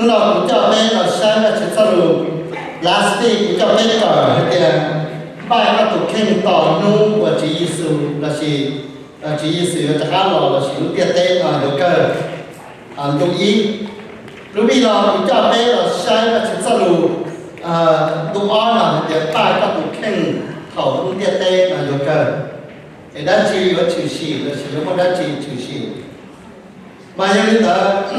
Hnub no kuv coj peb los saib Vajtswv txoj lus. Last week kuv coj peb kawm hais tias npaj koj tus kheej tos hnub uas Tswv Yexus lossis Tswv Yexus yuav rov qab los lossis lub ntiaj teb no yuav kawg. Ntu ib. Lub vij no kuv coj peb los saib Vajtswv txoj lus. Ntu ob no hais tias npaj koj tus kheej thaum lub ntiaj teb no yuav kawg. Es dab tsi yuav tshwm sim lossis yuav muaj dab tsi tshwm sim? Mas yog li ntawd,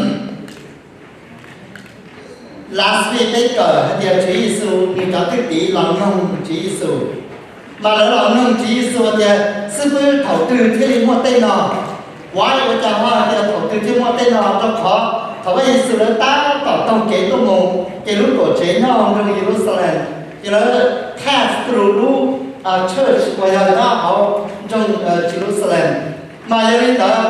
last week peb kawm hais tias Tswv Yexus nws cov thwj tim los noog Tswv Yexus, mas lawv los noog Tswv Yexus tias, xib fwb, thaum twg thiaj li muaj tej no? Why, ua cas ho hais tias thaum twg thiaj muaj tej no? Rau qhov thaum Vajtswv Yexus lawv tab tom taug kev tuaj mus, ces lub tuam tsev nyob nroog Yeluxalees, ces lawv pass through lub church uas yog nyob hauv nroog Yeluxalees. Mas yog li ntawd,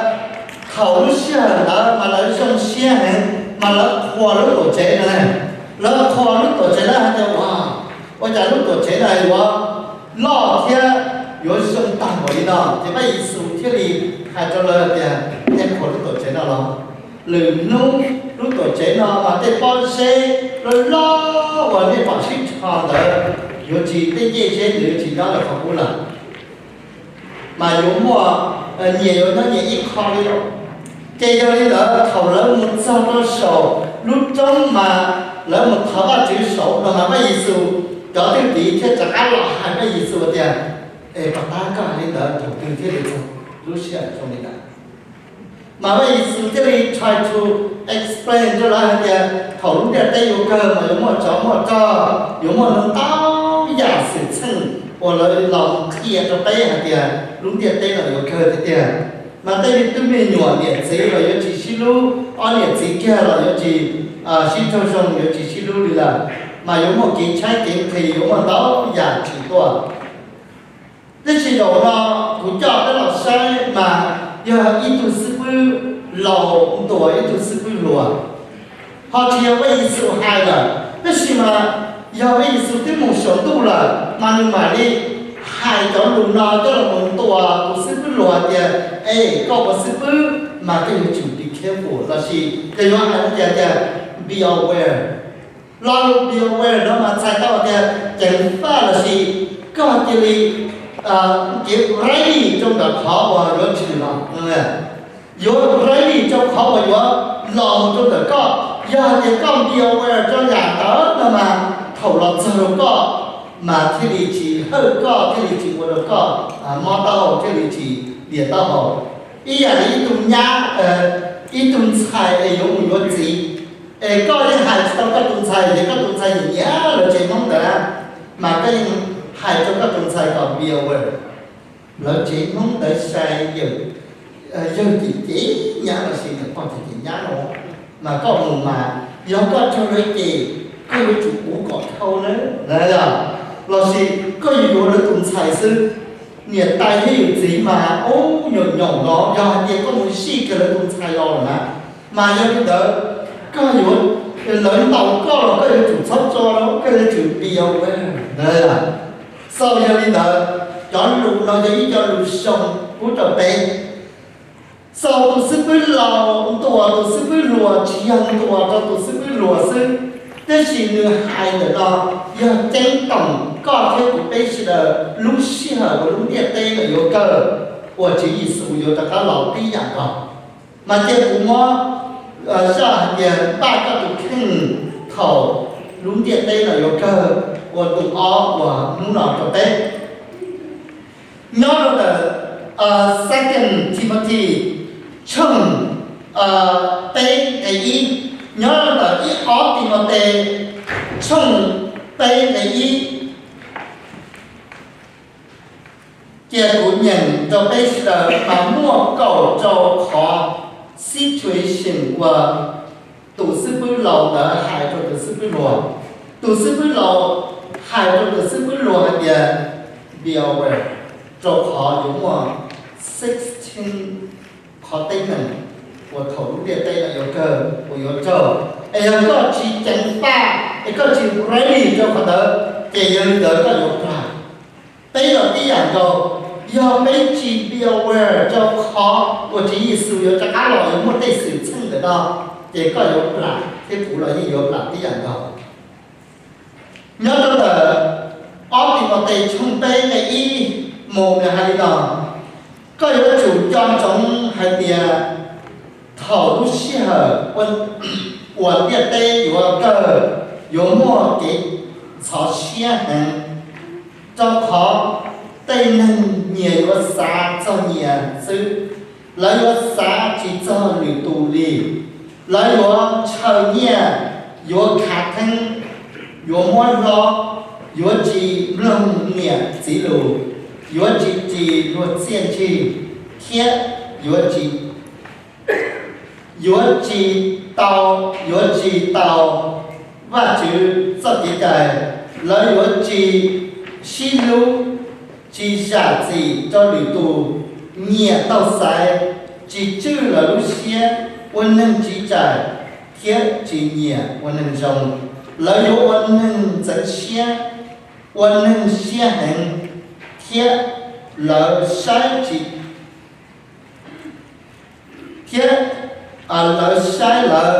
thaum lub sij hawm ntawd mas lawv zoo siab heev, mas lawv qhuas lub tuam tsev no, lawv qhuas lub tuam tsev na hais tias, ua, ua cas lub tuam tsev no yuav loj thiab yuav zoo tag npaum li no? Ces Vajtswv Yexus thiaj li hais rau lawv tias, nej qhuas lub tuam tsev no los? Lwm hnub lub tuam tsev no mas tej pob zeb loj loj uas nej pom sib tho ntawd yuav tsis, tej ncej zeb ntawd yuav tsis nyob rau qhov ub lawm, mas yuav muaj, nyias yuav nyob nyias ib qho li. Ces yog li ntawd thaum lawv mus txog rau saum lub roob mas lawv mus thov Vajtswv saum no mas Vajtswv Yexus cov thwj tim thiaj rov qab los hais Vajtswv Yexus tias, es pov tab koj hais li ntawd thaum twg thiaj li txog lub sij hawm zoo li ntawd? Mas Vajtswv Yexus thiaj li try to explain rau lawv hais tias thaum lub ntiaj teb yuav kawg mas yuav muaj tsov muaj rog, yuav muaj ntau yam xwm txheej uas lawv los qhia rau peb hais tias lub ntiaj teb no yuav kawg tiag tiag. Mas tej me tub me nyuam niam txiv los yuav tsis sib hlub, ob niam txiv kiag los yuav tsis sib raug zoo, yuav tsis sib hlub li lawm, mas yuav muaj kev tshaib kev nqhis, yuav muaj ntau yam tshwm tuaj. Tab sis zaum no kuv coj peb los saib mas yog ib tug xib fwb laus ntuas ib tug xib fwb hluas. Ho tsis yog Vajtswv Yexus hais lawm, tab sis mas yog Vajtswv Yexus twb mus saum ntuj lawm mas nws mam li hais cov lus no coj los mus ntuas tus xib fwb hluas hais tias, es koj ua xib fwb mas koj yuav tsum be careful, lossis yog yuav hais tias, tias be aware. Lo lus be aware no mas txhais tau tias ceev faj lossis koj cia li keep ready rau ntawm qhov uas yuav tshwm los. Yuav ready rau qhov uas yuav los mus rau ntawm koj. Yog hais tias koj be aware rau yam ntawd no mas thaum los txog rau koj mas thiaj li tsis hawj koj, thiaj li tsis ua rau koj mob taub hau, thiaj li tsis dias taub hau. Ib yam li ib tug nyab, ib tug ntxhais es yuav mus yuav txiv, es koj yeej hais tsis tau koj tus ntxhais, ces koj tus ntxhais nyiam nyiam lawv tsev Hmoob ntawd, mas koj yeej hais rau koj tus ntxhais kom be aware, lawv tsev Hmoob ntawd sai yawm, yawg ces ces nyab lossis niam pog ces ces nyab no, mas koj mus mas yog koj raug lawv ces koj yuav tsum puv kom dhau na, lossis koj yuav yuav lawv tus ntxhais xwb. Niam tais thiab yawm txiv mas ub nyaum nyaum no, yog hais tias koj mus zij kiag lawv tus ntxhais los lawm na, mas yog li ntawd koj yuav, lawv ntaus koj los koj yuav tsum txhob tso, koj yuav tsum be aware ntawd. Xaus yog li ntawd, cov lus no yog ib co lus zoo pub rau peb. Xaus tus xib fwb laus ntuas tus xib fwb hluas tsis yog ntuas rau tus xib fwb hluas xwb, tab sis nws hais ntawm no yog ceeb toom koj thiab kuv peb sawv daws lub sij hawm uas lub ntiaj teb no yuav kawg, uas Tswv Yexus yuav rov qab los tib yam nkaus. Mas cia kuv muab zaj hais tias npaj koj tus kheej thaum lub ntiaj teb no yuav kawg ua ntu ob uas hnub no rau peb. Nyob rau ntawm Second Timothy tshooj peb nqe ib, nyob rau ntawm ib ob Timothy tshooj peb nqe ib, cia kuv nyeem rau peb sawv daws mas muaj kaum rau qhov situation uas tus xib fwb laus ntawd hais rau tus xib fwb hluas. Tus xib fwb laus hais rau tus xib fwb hluas hais tias, be aware, rau qhov yuav muaj sixteen qhov teeb meem uas thaum lub ntiaj teb no yuav kawg uas yuav raug, es yog koj tsis ceev faj es koj tsis ready rau qhov ntawd, ces yog li ntawd koj yuav plam. Peb los tib yam nkaus, yog peb tsis be aware rau qhov uas Tswv Yexus yuav rov qab los yuav muaj tej xwm txheej ntawm no, ces koj yuav plam. thiab kuv los yeej yuav plam tib yam nkaus. Nyob rau ntawm ob Timautes tshooj peb nqe ib mus nws hais li no: Koj yuav tsum nco ntsoov hais tias thaum lub sij hawm uas ntiaj teb yuav kawg, yuav muaj kev ntxhov siab heev, rau qhov tej neeg nyias yuav xav txog nyias xwb, lawv yuav xav tsis txog lwm tus li. Lawv yuav ntshaw nyiaj, yuav khav theeb, yuav muab hlob, yuav tsis mloog niam txiv lus, yuav tsis ris luag txiaj ntsig, thiab yuav tsis yuav tsis tau, yuav tsis tau Vajtswv txoj kev cai. Lawv yuav tsis sib hlub, tsis zam txim rau lwm tus, nyiam taug xaiv, tsis tswj lawv lub siab, ua neeg tsiv tsaim, thiab tsis nyiam ua neeg zoo. Lawv yuav ua neeg ntxeev siab, ua neeg siab heev, thiab lawv saib tsis thiab lawv saib lawv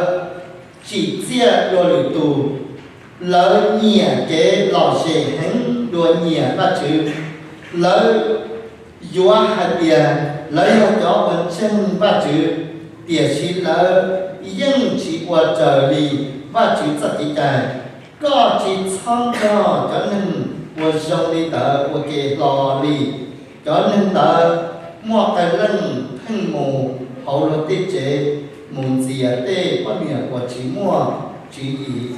tsim txiaj dua lwm tus. Lawv nyiam kev lom zem heev dua nyiam Vajtswv. Lawv yuav hais tias lawv yog cov uas ntseeg Vajtswv, tiam sis lawv yeej tsis ua raws li Vajtswv txoj kev cai. Koj tsis txhob nrog cov neeg uas zoo li ntawd ua ke hlo li. Cov neeg ntawd muaj qee leej pheej mus hauv luag tej tsev, mus ntxias tej poj niam uas tsis muaj tswv yim,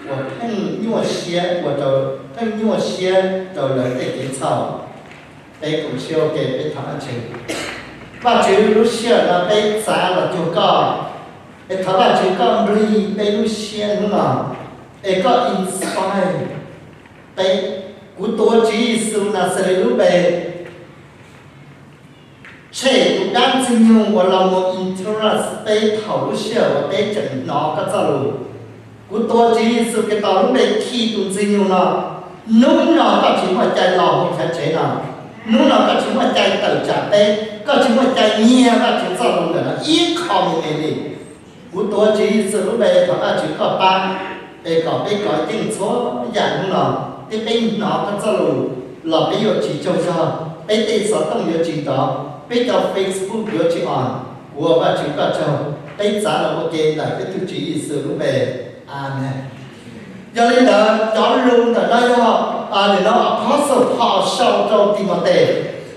uas pheej nyuaj siab ua rau, pheej nyuaj siab rau lawv tej kev txhaum. Peb koom siab ua ke, peb thov Vajtswv. Vajtswv, lub sij hawm no peb xav los cuag koj, es thov Vajtswv koj nplig peb lub siab hnub no, es koj inspire peb. Kuv tuav Tswv Yexus Naxales lub npe, tshem tus dab ntxwg nyoog uas los mus interrupt peb thaum lub sij hawm uas peb tseem hnov koj txoj lus. Kuv tuav Tswv Yexus Khetos lub npe khi tus ntxwg nyoog no. Hnub no koj tsis muaj cai los hauv chav tsev no. Hnub no koj tsis muaj cai tawm tsam peb, koj tsis muaj cai nyiag Vajtswv txoj lus ntawm no ib qho me me li. Kuv tuav Tswv Yexus lub npe thov Vajtswv koj pab, es kom peb kov yeej txhua yam hnub no, thiab peb hnov koj txoj lus los peb yuav tsis tsaug zog, peb tej xov tooj yuav tsis nrov, peb cov Facebook yuav tsis on. Kuv ua Vajtswv koj tsaug, peb txav los ua ke ntawm peb tug Tswv Yexus lub npe, amees. Yog li ntawd cov lus ntawm no yog, nim no Apostle Paul sau rau Timautes,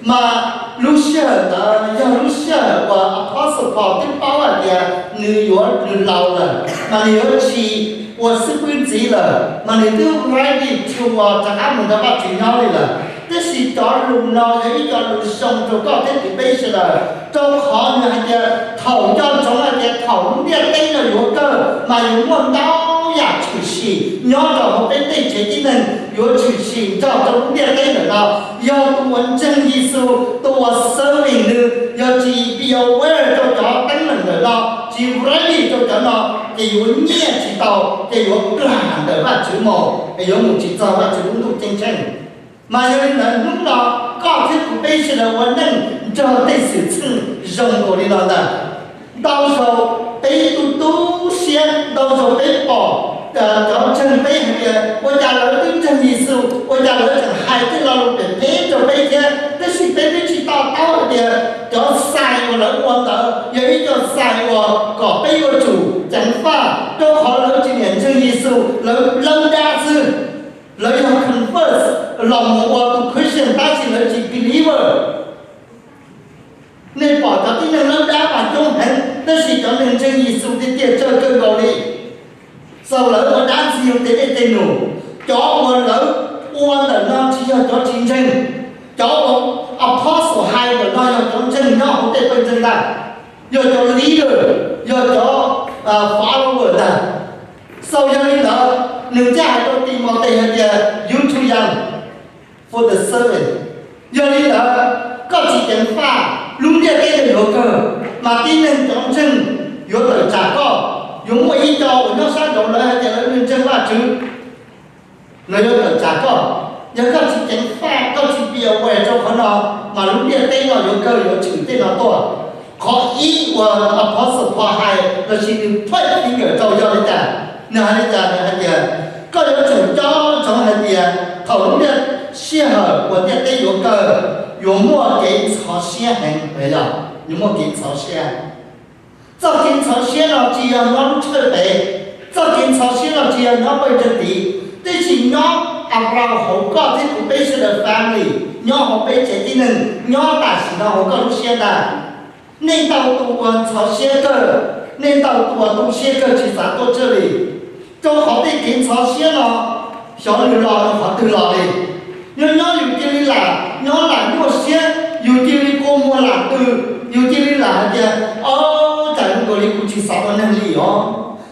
mas lub sij hawm ntawd yog lub sij hawm uas Apostle Paul twb paub hais tias nws yuav, nws laus lawm, mas nws yuav tsis ua xib fwb ntxiv lawm, mas nws twb ready to rov qab mus nrog Vajtswv nyob li lawm. Tiam sis cov lus no yog ib co lus zoo rau koj thiab kuv peb sawv daws, rau qhov nws hais tias thaum nco ntsoov hais tias thaum lub ntiaj teb no yuav kawg mas yuav muaj ntau yam tshwm sim nyob rau hauv peb tej tsev tib neeg, yuav tshwm sim nrog rau lub ntiaj teb ntawm no. Yog tus uas ntseeg Yexus, tus uas serving nws, yog tsis be aware rau cov teeb meem ntawm no, tsis ready rau cov no, ces yuav nyiaj tsis tau, ces yuav plam ntawm Vajtswv mus, es yuav mus tsis txog Vajtswv lub ntuj ceeb tsheej. Mas yog li ntawd hnub no koj thiab kuv peb sawv daws ua neej nrog tej xwm txheej zoo nkaus li no ntag. Ntau zaus peb tu tu siab, ntau zaus peb pom cov ntseeg peb hais tias ua cas lawv twb ntseeg Yexus, ua cas lawv tseem hais tej lo lus phem phem rau peb thiab, tab sis peb twb tsis to taub hais tias cov sign uas lawv ua ntawd yog ib co sign uas kom peb yuav tsum ceev faj, rau qhov lawv tsis niam ntseeg Yexus, lawv lawb dab xwb. Lawv yog convert los mus ua tus Christian tab sis lawv tsis believer. Nej pom cov tib neeg lawb dab mas coob heev, tab sis cov neeg ntseeg Yexus tiag tiag tsawg kawg nkaus li. Xaus lawv ua dab ntxwg nyoog tej dej tej num, cov uas lawv ua ntawm no tsis yog cov tsis ntseeg. Cov uas apostle hais ntawm no yog cov ntseeg nyob hauv tej pawg ntseeg ntag, yog cov leader, yog cov follower ntag. Xaus yog li ntawd, nws thiaj hais rau Timautes hais tias, you too young for the service. Yog li ntawd, koj tsis ceev faj, lub ntiaj teb no yuav kawg, mas tib neeg cov ntseeg yuav tawm tsam koj. Yuav muaj ib co uas nyob sab nraud lawv hais tias lawv ntseeg Vajtswv, lawv yuav tawm tsam koj. Yog koj tsis ceev faj, koj tsis be aware rau qhov no, mas lub ntiaj teb no yuav kawg, yuav tshwm tej no tuaj. Qhov ib uas Apostle Paul hais lossis nws point finger rau yog li cas? Nws hais li cas? Nws hais tias koj yuav tsum nco ntsoov hais tias thaum lub sij hawm uas ntiaj teb yuav kawg, yuav muaj kev ntxhov siab heev, yuav muaj kev ntxhov siab. Txoj kev ntxhov siab no tsis yog nyob lub tshawj pem, txoj kev ntxhov siab no tsis yog nyob pawg ntawd tid, tiam sis nyob around hauv koj thiab kuv peb sawv daws family, nyob hauv peb tsev tib neeg, nyob tam sim no hauv koj lub siab ntag. Nej ntau tus uas ntxhov siab kawg, nej ntau tus uas tu siab kawg tsis xav tuaj church li, rau qhov tej kev ntxhov siab no xyov nws los rau qhov twg los li. Nyob nyob yus cia li lam nyob lam nyuaj siab, yus cia li kua muag lam tw, yus cia li lam hais tias, o, cas zoo nkaus li kuv tsis xav ua neeg li os,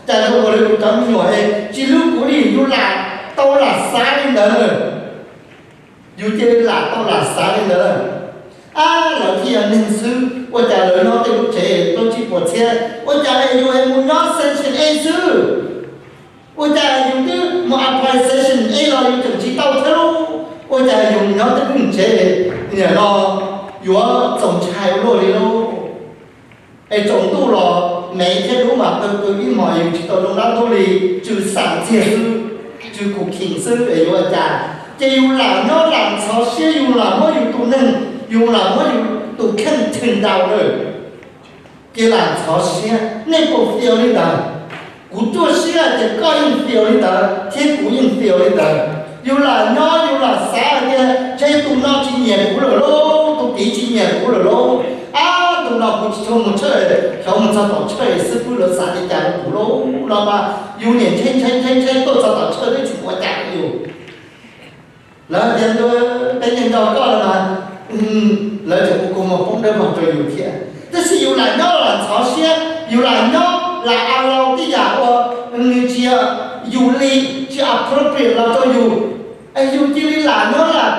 cas zoo nkaus li kuv cov me nyuam es tsis hlub kuv li, yus lam tau lam xav li ntawd lawm. Yus cia li lam tau lam xav li ntawd lawm. Ab, lawv thiaj yog neeg xwb, ua cas lawv nyob tej lub tsev plaub tsib puas txhiab, ua cas yus es mus nyob section A xwb? Ua cas yus twb mus apply section A los yus tseem tsis tau thiab lauj? Ua cas yus mus nyob tej lub tsev niam no yuav txaus ntshai ua luaj li lauj? Es tsaus ntuj los mev thiab dub mas qw qw ib hmos yus tsis tau zoo dab ntub li, tsw xam ntxiag xwb, tsw khuv kheem xwb es yuav ua cas? Ces yus lam nyob lam ntxhov siab, yus lam muab yus tus neeg, yus lam muab yus tus kheej thwm ntaus lawm. Ces lam ntxhov siab, nej puas feel li ntawd? Kuv ruaj siab hais tias koj yeej feel li ntawd thiab kuv yeej feel li ntawd. Yus lam nyob yus lam xav hais tias ntshe tus no tsis nyiam kuv lawm lauj, tus tid tsis nyiam kuv lawm lauj, ab, tus no kuv tsis tshua mus church, xyov mus txog tom church xib fwb lawv xav li cas rau kuv lauj no mas yus niam ntshe ntshe ntshe ntshe tuaj txog tom church twb tsis ua cas rau yus. Lawv tias ntua peb nyiag nco koj no mas, lawv tseem ua kua muag poob dawb vog rau yus thiab. Tab sis yus lam nyob lam ntxhov siab, yus lam nyob lam allow tej yam uas nws tsis yog yus li, tsis appropriate los rau yus, es yus cia li lam nyob lam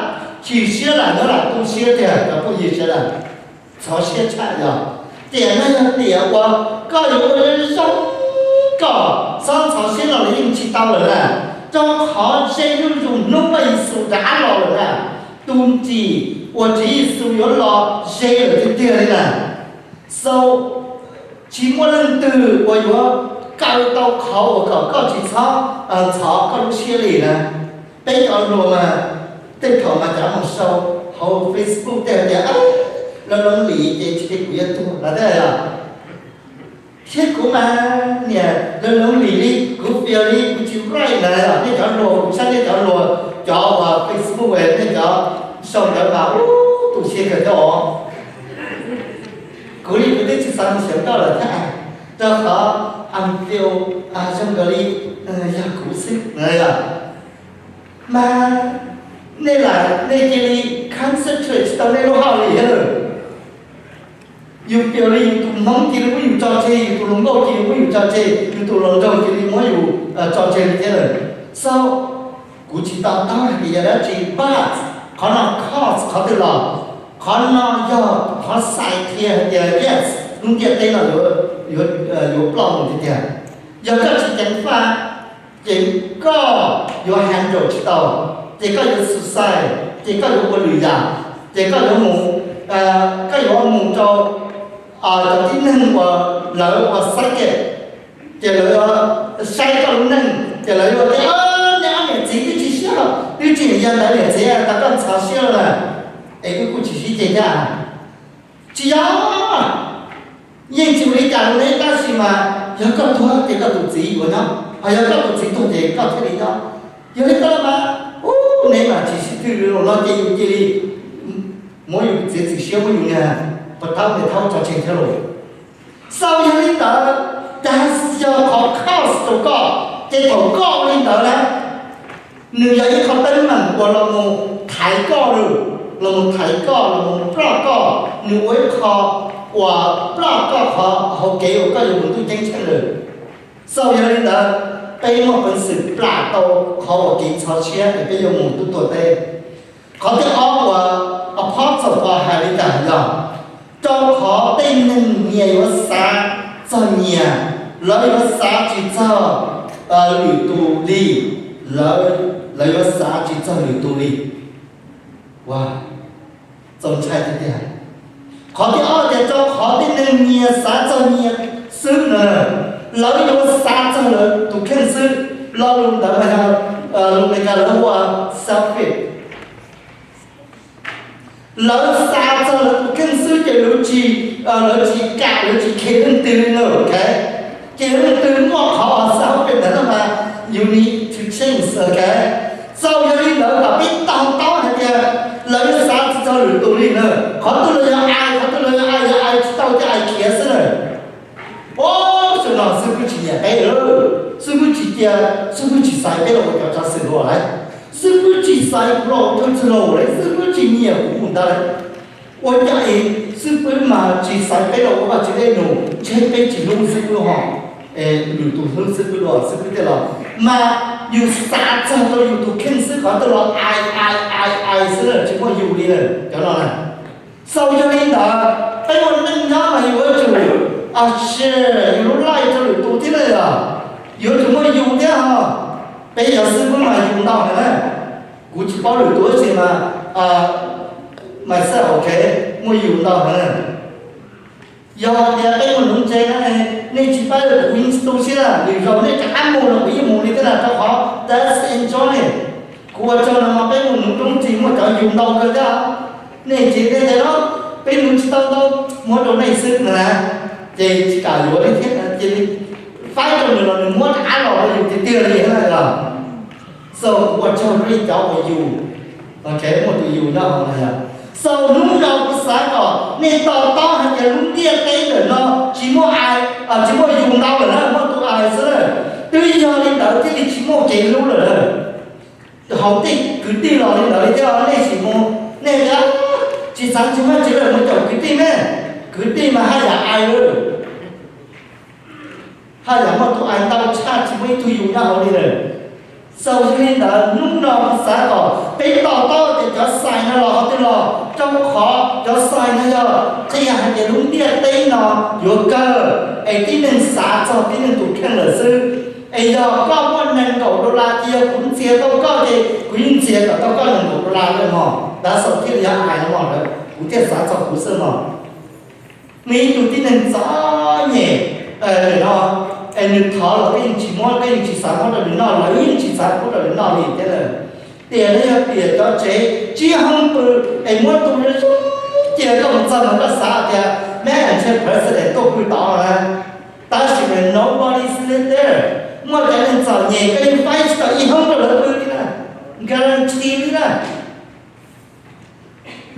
chim siab, lam nyob lam tu siab tiag, cov phooj ywg sawv daws. Ntxhov siab tshaj yog tiam no yog tiam uas koj yuav ua zoo kom txhob ntxhov siab no los yeej tsis tau lawm na, rau qhov ze zuj zus hnub Vaj Yexus rov qab los lawm na. Tus ntsim uas Tswv Yexus yuav los ze lawm tiag tiag li na. So, tsis muaj leej twg uas yuav kaw tau qhov uas kom koj tsis txhob ntxhov koj lub siab li na. Peb cov hluas mas tej thaum mas cov mus sau hauv Facebook tej tias, lawv lonely ces tsis li kuv yuav tuag lawm thiab yog. Thiab kuv mas niam lawv lonely li, kuv feel li kuv tsis right na. Nej cov hluas, kuv saib nej cov hluas cov uas Facebook nej cov sau ntawd mas ub tu siab kawg thiab os. Kuv li kuv twb tsis xav mus xyuas nkauj lawm thiab, rau qhov I feel zoo nkaus li yog kuv xwb. Mas nej lam, nej cia li concentrate tsis tau nej lub hauj lwm thiab lawm. Yus feel li yus tus hmoob cia li muab yus tso tseg, yus tus hluas nkauj cia li muab yus tso tseg, yus tus hluas nraug cia li muab yus tso tseg li thiab lawm. So, kuv tsis to taub hais tias yog dab tsi, but qhov no cause qhov twg los? Qhov no yog qhov xaiv qhia hais tias yes, lub ntiaj teb no yuav, yuav ploj mus tiag tiag. Yog koj tsis ceev faj, ces koj yuav handle tsis tau, ces koj yuav suicide, ces koj yuav ua lwm yam, ces koj yuav mus, koj yuav mus rau cov tib neeg uas lawv ua psychic, ces lawv saib koj lub neej ces lawv yuav tias, nej ob niam txiv twb tsis sib, twb tsis yog ntawd niam txiv tau koj ntxhov siab lawm, es wb kuj tsis sib ceg thiab. Tsis yog, yeej tsis ua li cas rau neb, tab sis mas yog koj tuag ces koj tus txiv yuav nyob, ho yog koj tus txiv tuag ces koj thiaj li nyob. Yog li koj mas, ub, neb mas tsis sib twg li los no ces yus cia li muab yus txiav txim siab muab yus niag pov thaub niag thaub tso tseg thiab lauj. Xaus yog li ntawd, tas yog qhov cause rau koj, ces thaum koj ua li ntawd na, nws yog ib qho teeb meem uas los mus thaiv koj lawm, los mus thaiv koj, los mus ploj koj, nws ua ib qho uas ploj koj qhov hauv kev uas koj yuav mus ntuj ceeb tsheej lawm. Xaus yog li ntawd, peb muaj peev xwm plam tau qhov uas kev ntxhov siab es peb yuav mus ntuj tuag teb. Qhov thib ob uas Apostle Paul hais li cas yog, rau qhov tej neeg nyias yuav xav txog nyias, lawv yuav xav tsis txog lwm tus li, lawv yuav xav tsis txog lwm tus li. Txaus ntshai tiag tiag. Qhov thib ob tias rau qhov tib neeg nyias xav txog nyias xwb no, lawv yuav xav txog lawv tus kheej xwb. Lo lus ntawd mas yog lus Amelikas lawv hu ua selfish. Lawv xav txog lawv tus kheej xwb ces lawv tsis, lawv tsis kam, lawv tsis khes leej twg li na, ok? Ces leej twg muaj qhov xav pem ntawd no mas you need to change, ok? So yog li ntawd kom peb to taub hais tias lawv yuav xav tsis txog lwm tus li na. Qhov twg los yog ai, qhov twg los yog ai, yog ai tsis tau ces ai khiav xwb na. Ua, xwb no xib hwb tsis nyiam peb, xib hwb tsis cia, xib hwb tsis xaiv peb los ua cov tsov xwm dua lawm, xib hwb tsis xaiv kuv los ua cov tsov xwm dua lawm, xib hwb tsis nyiam kuv mus ntawd. Ua cas xib hwb mas tsis xaiv peb los ua Vajtswv dej num, ntshe peb tsis hlub xib hwb hos, lwm tus hlub xib hwb dua, xib hwb thiaj los. Mas yus xav txog rau yus tus kheej xwb, qhov twg los ai ai ai ai xwb na, tsis muaj yus li na cov no na. So yog li ntawd peb ua neej nyob mas yuav tsum, a, share yus lub life rau lwm tus thiab na yom. Yuav tsum muaj yus thiab hos. Peb cov xib hwb mas yus ntau heev na. Kuv tsis paub lwm tus tab sis mas, a, myself, ok, muaj yus ntau heev na. Yog hais tias peb mus nuv ntses na, nej tsis pab kuv yeej tsis tu siab na, lwm zaus nej rov qab mus los kuv yeej mus li thiab na, rau qhov that's enjoy. Kuv ua tsaug no mas peb mus nuv roob ris muaj cov yus ntau kawg thiab. Nej tsis, nej tias no peb nuv tsis tau ntau, muab rau nej xwb na, ces tsis kam yuav li thiab, cia li faib rau nws los nws muab rov qab los rau yus tiag tiag li na yom. So kuv ua tsaug rau nej cov uas yus, ok, muaj tus yus nyob hauv na yom. So hnub no kuv xav kom nej to taub hais tias lub ntiaj teb ntawm no tsis muaj ai, tsis muaj yus ntau lawm na, muaj tus ai xwb na. Twb yog li ntawd thiaj li tsis muaj kev hlub lawm na. Hauv tej kwv tij los li ntawd li thiab, nej sim mus, nej tias tsis xav ntseeg Vajtswv lawm mus caum kwv tij me, kwv tij mas haj yam ai lawm. Haj yam muaj tus ai ntau tshaj, tsis muaj ib tug yus nyob hauv li lawm. So yog li ntawd hnub no kuv xav kom peb to taub tias cov sign no los qhov twg los, rau qhov cov sign no yog qhia hais tias lub ntiaj teb no yuav kawg, es tib neeg xav txog tib neeg tus kheej lawm xwb. Es yog koj muaj nees nkaum dollar ces yog kuv ntxias tau koj ces kuv yeej ntxias kom tau koj nees nkaum dollar lawm mog, ntawd xaus thiaj li yog ai no mog, kuv thiaj xav txog kuv xwb mog. Muaj ib tug tib neeg txom nyem no, es nws thov los koj yeej tsis muab, koj yeej tsis xav muab rau nws noj, lawv yeej tsis xav pub rau nws noj li thiab lawm. Tiam no yog tiam cov tsev tsib hoob pw, es muab tu zoo zoo, cia koj mus txog no koj xav tias me ntshe president tuaj pw tod na, tab sis mas nobody is there. Muaj cov neeg txom nyem koj yeej faib tsis tau ib hoob rau lawv pw li na, guarantee li na.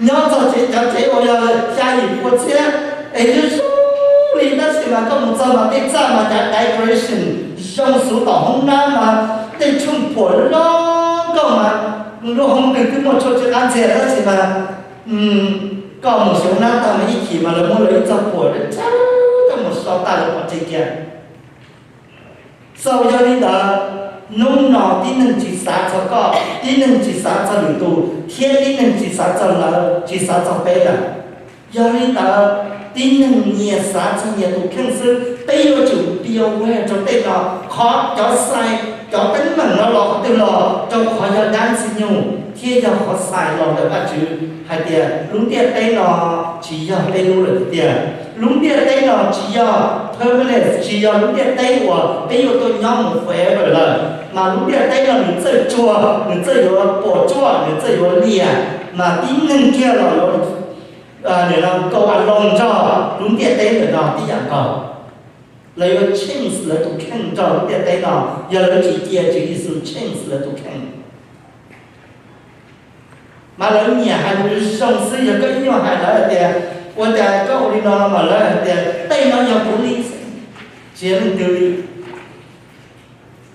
Nyob txog tsev, cov tsev uas yog xya yim pua txhiab, es zoo zoo li tab sis mas koj mus txog mas tej txaj mas cov decoration zoo xov tom hoob nab mas tej tshooj phuam zoo nkauj mas lub hoob twg twb muaj tshuaj tsw qab ntxhias tab sis mas koj mus xyuas hoob nab tag mas ib chim mas lawv muab lawv ib txoj phuam rau koj mus so tag lawv pov tseg kiag. So yog li ntawd, hnub no tib neeg tsis xav txog koj, tib neeg tsis xav txog lwm tus, thiab tib neeg tsis xav txog lawv, tsis xav txog peb lawm. Yog li ntawd, tib neeg nyias xav txog nyias tus kheej xwb. Peb yuav tsum be aware rau tej no, qhov cov sign, cov teeb meem no los qhov twg los, rau qhov yog dab ntxwg nyoog thiab yog qhov sign los ntawm Vajtswv hais tias lub ntiaj teb no tsis yog peb lub lawm tiag tiag. Lub ntiaj teb no tsis yog permanent, tsis yog lub ntiaj teb uas peb yuav tuaj nyob mus forever lawm, mas lub ntiaj teb no nws txawj tsuag, nws txawj yuav puas tsuaj, nws txawj yuav liam, mas tib neeg kiag los yuav, nws go along nrog lub ntiaj teb ntawm no tib yam nkaus. Lawv yuav change lawv tus kheej nrog lub ntiaj teb no, yog lawv tsis cia Tswv Yexus change lawv tus kheej. Mas lawv nyiam hais lus zoo xwb, yog koj ib nyuag hais lawv hais tias, ua cas koj ua li no no mas lawv hais tias tej no yog kuv li, tsis yog leej twg li.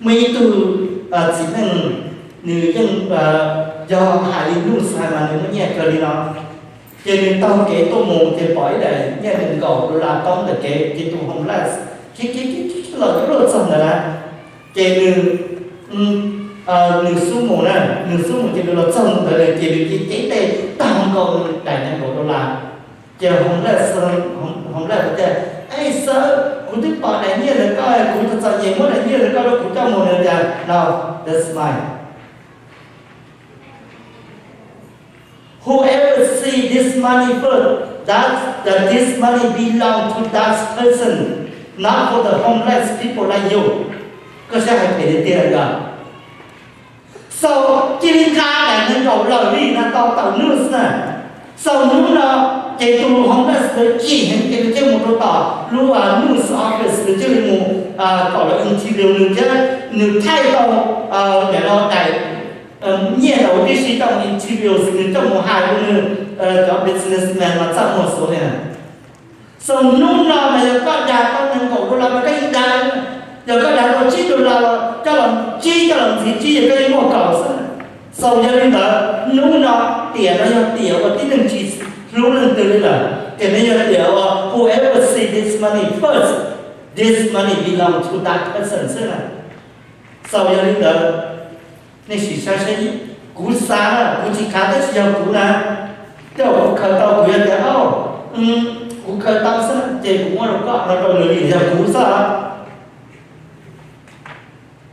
Muaj ib tug txiv neej, nws yeej yog hais li nuj xais mas nws muaj nyiaj kawg li no, ces nws taug kev tuaj mus ces pom ib daim nyiaj nees nkaum dollar poob ntawm kev, ces tus homeless khiav khiav khiav los yuav luag txog ntawd na, ces nws, nws xub mus na, nws xub mus ces nws los txog ntawd ces nws cev cev tes taug nkaus nws daim nees nkaum dollar. Ces homeless, homeless tias, Ej sir, kuv twb pom daim nyiaj ntawd koj, kuv txom txom nyem, muab daim nyiaj ntawd koj rau kuv coj mus. Nws tias, No, that's mine. Whoever see this money first, that, that this money belong to that person, not for the homeless people like you. Koj saib hais phem tiag tiag yog. So, cia li nqa daim nees nkaum lawm li no tau tawm news na. So hnub no ces tus homeless ntawd chim heev ces nws thiaj mus rau tom lub news office, nws thiaj li mus kom lawv interview nws thiab nws thaij tau daim no daim nyiaj ntawd tib si coj mus interview, nws coj mus hais rau nws cov businessman mas txaj muag xwb li na. So hnub no mas yog koj dag tau nees nkaum dollar mas koj yeej dag, yog koj dag tau tsib dollar los coj los tsib, coj los ntxiv tsib, yog koj yeej muaj kaum xwb. So yog li ntawd hnub no tiam no yog tiam uas tib neeg tsis hlub leej twg li lawm, tiam no yog tiam uas whoever see this money first, this money belong to that person xwb na. So yog li ntawd nej sim saib seb, kuv xav na, kuv tsis khav tab sis yog kuv na, tej zaum kuv khaws tau kuv yuav tias, o, kuv khaws tau xwb ces kuv muab rau koj no rau nws li, yog kuv xwb.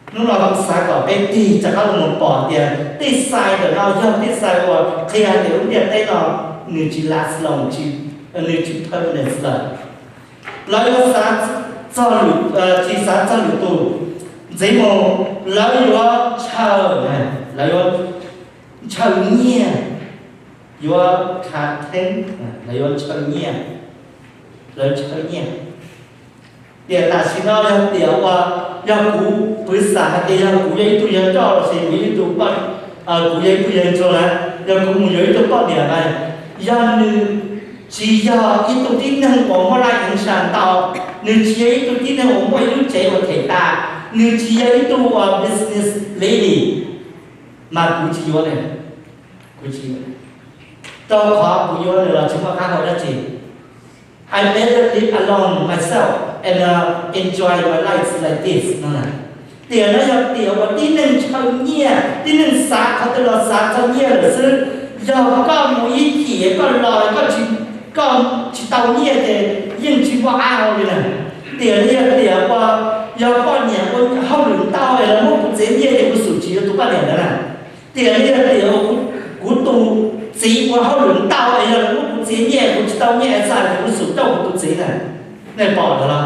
Hnub no kuv xav kom peb tig rov qab los mus pom tias tej xais ntawm no yog tej xais uas qhia hais tias lub ntiaj teb no nws tsis last long, nws tsis permanent lawm. Lawv yuav xav txog lwm, tsis xav txog lwm tus, ntxiv mus lawv yuav ntshaw, lawv yuav ntshaw nyiaj, yuav khav theeb, lawv yuav ntshaw nyiaj, lawv ntshaw nyiaj. Tiam tam sim no yog tiam uas yog kuv pwv xam hais tias yog kuv yog ib tug yawg nroj los sis kuv yog ib tug poj, kuv yog ib tug yawg ntsuag na, yog kuv mus yuav ib tug poj niam na, yog nws tsis yog ib tug tib neeg uas muaj laj eev sa ntau, nws tsis yog ib tug tib neeg uas muaj ib lub tsev uas them tas, nws tsis yog ib tug uas business lady, mas kuv tsis yuav nws, kuv tsis yuav, rau qhov kuv yuav nws los tsis muaj qab hau dab tsi. I better live alone myself and enjoy my life like this no. Tiam no yog tiam uas tib neeg ntshaw nyiaj, tib neeg xav qhov twg los xav txog nyiaj lawm xwb. Yog koj mus ib chim koj los koj tsis, koj tsis tau nyiaj ces yeej tsis muaj qab hau li na. Tiam no yog tiam uas yog poj niam ua hauj lwm ntau es lawv muab kuv txiav nyiaj ces kuv xum tsis yuav tus poj niam ntawd na. Tiam no yog tiam uas kuv tus txiv ua hauj lwm ntau es yog lawv muab kuv txiav nyiaj kuv tsis tau nyiaj es txhais ces kuv xum coj kuv tus txiv na. Nej pom ntawd los?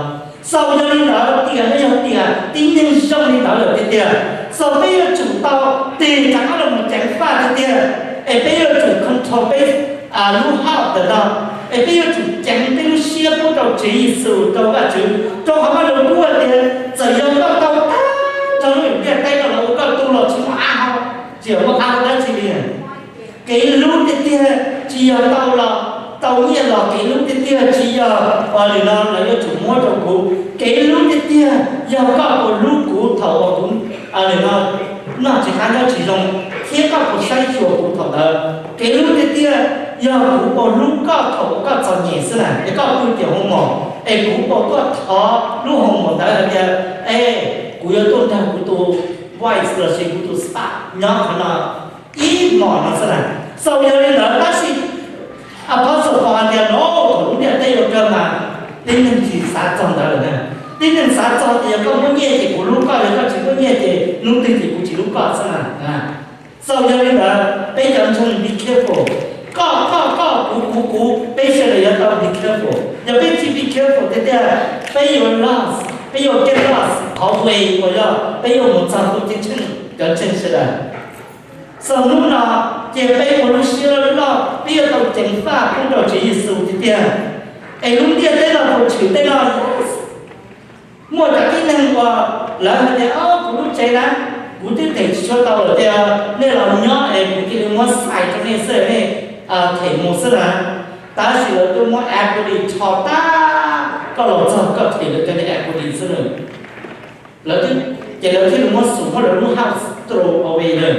Xaus yog li ntawd tiam no yog tiam tib neeg zoo li ntawd lawm tiag tiag. Xaus peb yuav tsum tau tig rov qab los mus ceev faj tiag tiag, es peb yuav tsum control peb lub heart ntawm no, es peb yuav tsum ceev peb lub siab pub rau Tswv Yexus, rau Vajtswv, rau qhov Vajtswv kuj tias txawm yog koj tau tag nrho lub ntiaj teb no los ua koj tug los tsis muaj qab hau, tsis muaj qab hau dab tsi li. Kev hlub tiag tiag tsis yog tau los, tau nyiaj los, kev hlub tiag tiag tsis yog ua li no lawv yuav tsum muab rau kuv. Kev hlub tiag tiag yog koj puas hlub kuv thaum uas kuv, li no, noj tsis qab nyob tsis zoo, thiab koj puas saib xyuas kuv thaum ntawd. Kev hlub tiag tiag yog kuv puas hlub koj thaum uas koj txom nyem xwb na, es koj pw tim hoo mos, es kuv puas tuaj thov lub hoo mos ntawd hais tias, e, kuv yuav tuaj nrog kuv tus wife los sis kuv tus spouse nyob qhov no ib hmos no xwb na. Xaus yog li ntawd tab sis Apostle Paul hais tias no, thaum lub ntiaj teb yuav kawg mas tib neeg tsis xav txog ntawd lawm na. Tib neeg xav txog tias yog koj muaj nyiaj ces kuv hlub koj, yog koj tsis muaj nyiaj ces hnub twg ces kuv tsis hlub koj xwb na. Xaus yog li ntawd peb cov ntseeg be careful. Koj koj koj, kuv kuv kuv, peb sawv daws yuav tau be careful. Yog peb tsis be careful tiag tiag, peb yuav lost, peb yuav get lost qhov way uas yog peb yuav mus txog tus ceeb tsheej cov ntseeg sawv daws. Xaus hnub no ces peb ua lub siab loj loj, peb yuav tau ceev faj pub rau Tswv Yexus tiag tiag. Es lub ntiaj teb no puas tshwm tej no? Muaj cov tib neeg uas lawv hais tias, o, kuv lub tsev na, kuv twb them tsis tshua tau lawm tiag, nej los nyob es kuv cia li muab xais rau nej xwb, nej them mus xwb na. Tab sis lawv twb muab equity rho tag, koj los txog koj them lawv cov niag equity xwb na. Lawv twb, ces lawv thiaj li muab xum muab lawv lub house throw away lawm.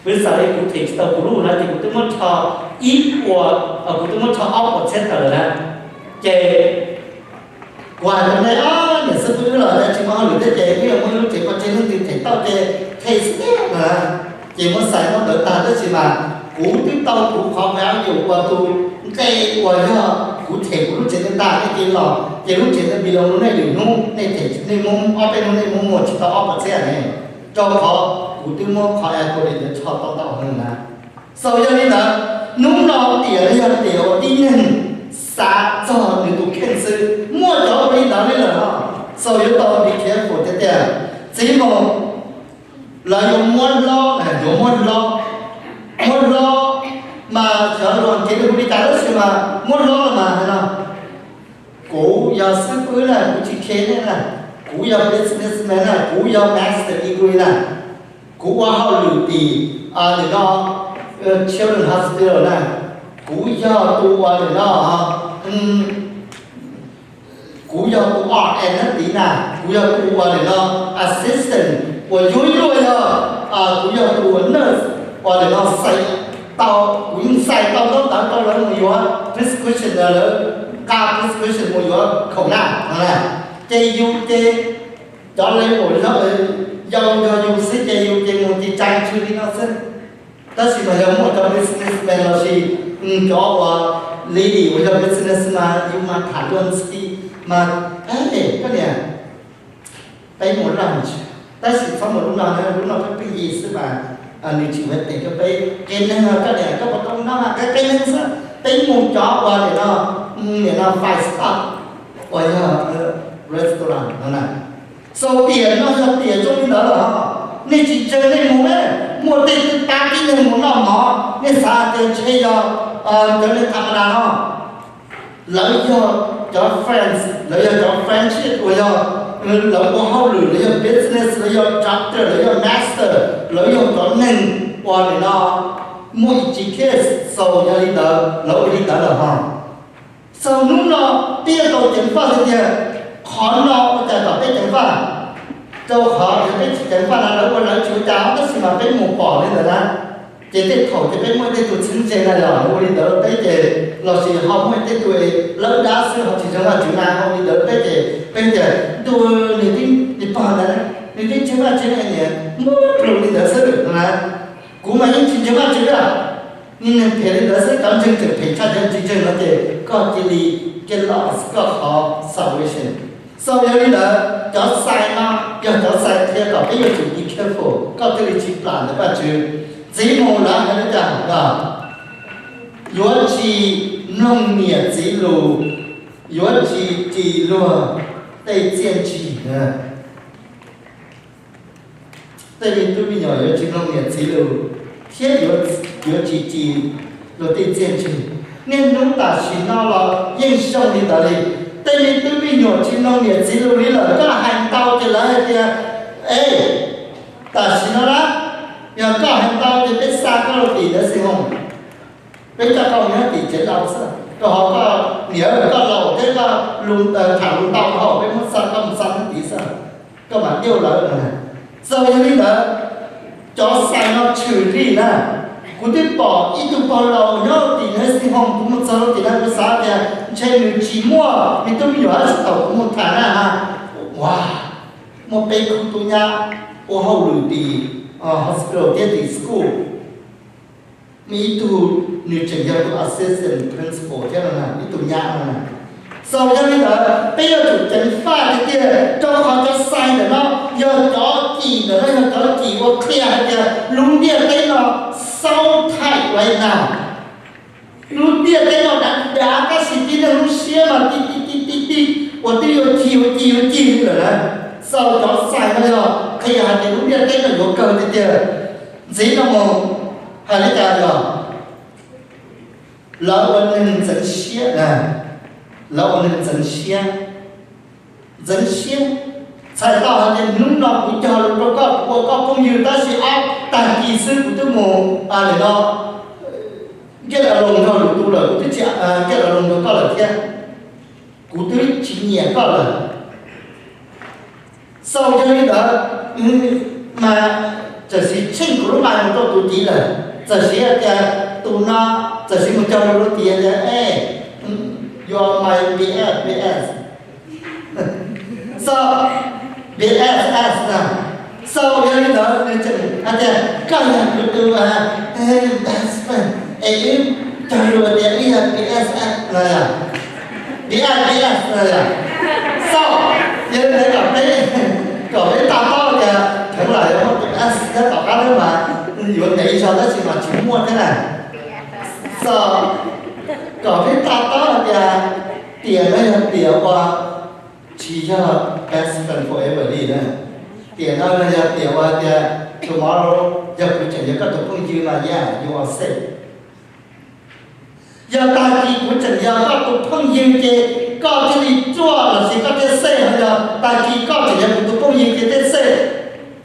Piv xam li kuv them tsis tau kuv lub na ces kuv twb muab rho ib puas, kuv twb muab rho ob puas txhiab tawm lawm na. Ces kuv hais rau nej, niam xib hwb los tsis muaj hauj lwm thiab ces wb yuav muab lub tsev pov tseg, leej twg them tau ces them xwb na. Ces muab xais muab ntawd tag tab sis mas kuv twb tau kuv qhov value uas tus nqe uas yog kuv them kuv lub tsev neeg tag, nej cia li los ces lub tsev neeg belong rau nej lwm hnub, nej them, nej muab ob peb hnub nej muab muag tsis tau ob puas txhiab ne, rau qhov kuv twb muab qhov equity ntawd rho tau ntau heev na. Xaus yog li ntawd Hnub no tiam no yog tiam uas tib neeg xav txog nws tus kheej xwb, muaj cov ua li ntawd li lawm no. So yuav tau be careful tiag tiag. Txiv Maum, lawv yuav muab hlob, yuav muab hlob, muab hlob, mas xyov lus Askiv hu li cas tab sis mas muab hlob los mas hais no, kuv yog xib fwb na, kuv tsis khe nej na, kuv yog businessman na, kuv yog master degree na, kuv ua hauj lwm tim nim no Children's Hospital na, kuv yog tus uas nim no, kuv yog tus R N na tid na, kuv yog tus uas nim no assistant uas yuav luag yog, kuv yog tus uas nurse uas nim no xais tau, kuv yeej xais tau ntaub ntawv rau lawv mus yuav prescription, lawv nqa prescription mus yuav khoom na. Ces yus ces cov leej uas yau yog yus xwb ces yus ces mus tis tsai tsw li no xwb. Tab sis mas yog muaj cov businessman los sis cov uas lady uas yog business mas yus mas tham luag ntxhi mas, koj niam, peb mus lunch, tab sis txhob mus lub no na, lub no peb pheej yig xwb mas nws tsis ua tes rau peb. Qee neeg koj niam koj puas tau noj mas qee qee neeg xwb, peb mus cov uas nim no, nim no five star uas yog restaurant no na. So tiam no yog tiam zoo li ntawd lawm, nej tsis ntseeg nej mus na. Muaj tej twb pab tib neeg mus noj mov, nej xav hais tias ntshe yog cov neeg tham ma das no. Lawv yog cov friends, lawv yog cov friendship uas yog lawv ua hauj lwm, lawv yog business, lawv yog doctor, lawv yog master, lawv yog cov neeg uas nim no muaj ib tsis case, so yog li ntawd lawv ua li ntawd lawm ho. So hnub no peb yuav tau ceev faj tiag tiag. Qhov no ua cas kom peb ceev faj? Rau qhov yog peb tsis ceev faj na lawv ua lawv tsis ua cas tab sis mas peb mus pom li ntawd na. Ces tej thaum ces peb muaj tej tug txheeb ze na yog ua li ntawd peb ces, los sis ho muaj tej tug lawb dab xwb ho tsis ntseeg Vajtswv na ua li ntawd peb ces peb tias ntuj, nws pog ntawd nws twb ntseeg Vajtswv niam muab plhws li ntawd xwb na. Kuv mas yeej tsis ntseeg Vajtswv a. Niag neeg phem li ntawd xwb, cov ntseeg tseem phem tshaj cov tsis ntseeg no ces koj cia li get lost koj qhov salvation. So yog li ntawd cov sign no yog cov sign qhia kom peb yuav tsum be careful koj thiaj li tsis plam ntawm Vajtswv. Txiv Maum lawv hais li cas los? Yuav tsis mloog niam txiv lus, yuav tsis ris luag tej txiaj ntsig. Tej me tub me nyuam yuav tsis mloog niam txiv lus thiab yuav tsis ris luag tej txiaj ntsig. Niaj hnub tam sim no los yeej zoo li ntawd li. Tej me tub me nyuam tsis mloog niam txiv lus li lawm, koj hais ntau ces lawv hais tias, e, tam sim no na, yog koj hais ntau ces peb xa koj rau tim nursing home, peb coj koj mus nyob tim tsev laus xwb, rau qhov koj niam koj laus thiab koj tham lus ntau dhau, peb muab xa koj mus xa nyob tid xwb, koj mam diauj lawv no. Txawm yog li ntawd, cov sign no tshwm li na. Kuv twb pom ib tug pog laus nyob tim nursing home, kuv mus txog rau tim no kuv xav tias ntshe nws tsis muaj me tub me nyuam tab sis thaum kuv mus tham na ha, ua, muaj peb khub tub nyab ua hauj lwm tim hospital thiab tim school. Muaj ib tug nws tseem yog tus assistant principal thiab no na, ib tug nyab no na. So yog li ntawd peb yuav tsum ceev faj tiag tiag rau qhov cov sign ntawm no yog cov cim ntawm no yog cov cim ua qhia hais tias lub ntiaj teb no so tight right now. Lub ntiaj teb no dav dav tab sis tib neeg lub siab mas ti ti ti ti ti uas twb yuav cig yuav cig yuav cig li lawm na. So cov sign no yog qhia hais tias lub ntiaj teb no yuav kawg tiag tiag. Ntxiv no mus hais li cas yog lawv ua neeg ntxeev siab na, lawv ua neeg ntxeev siab, ntxeev siab. Txhais tau hais tias hnub no kuv cog lus rau koj, kuv ua koj phooj ywg tab sis ob tag kis xwb kuv twb mus nim no get along nrog lwm tus lawm, kuv twb tsis get along nrog koj lawm thiab, kuv twb tsis nyiam koj lawm. So yog li ntawd mas txawm siv tsheej kuv lub nqaij mus rau tus tid lawm, txawm siv hais tias tus no, txawm siv mus cog lus rau tus tid tias, e, you are my B F, B F. So, B F F na. So yog li ntawd nws tseem hais tias koj yog kuv tus best friend es wb cog lus tias wb yog B F F no yog, B F F no yog. So yog li ntawd kom peb, kom peb tau paub tias kheev lam yuav muaj tus S nyob tom qab thiab mas yuav ntev zog tab sis mas tsis muaj thiab na. Xaus kom peb to taub hais tias tiam no yog tiam uas tsis yog best friend forever li na. Tiam no yog tiam uas tias tomorrow yog kuv tseem yog koj tus phooj ywg no, yeah, you are safe. Yog tag kis kuv tseem yog koj tus phooj ywg ces koj thiaj li ruaj lossis koj thiaj safe, ho yog tag kis koj tseem yog kuv tus phooj ywg ces thiaj safe.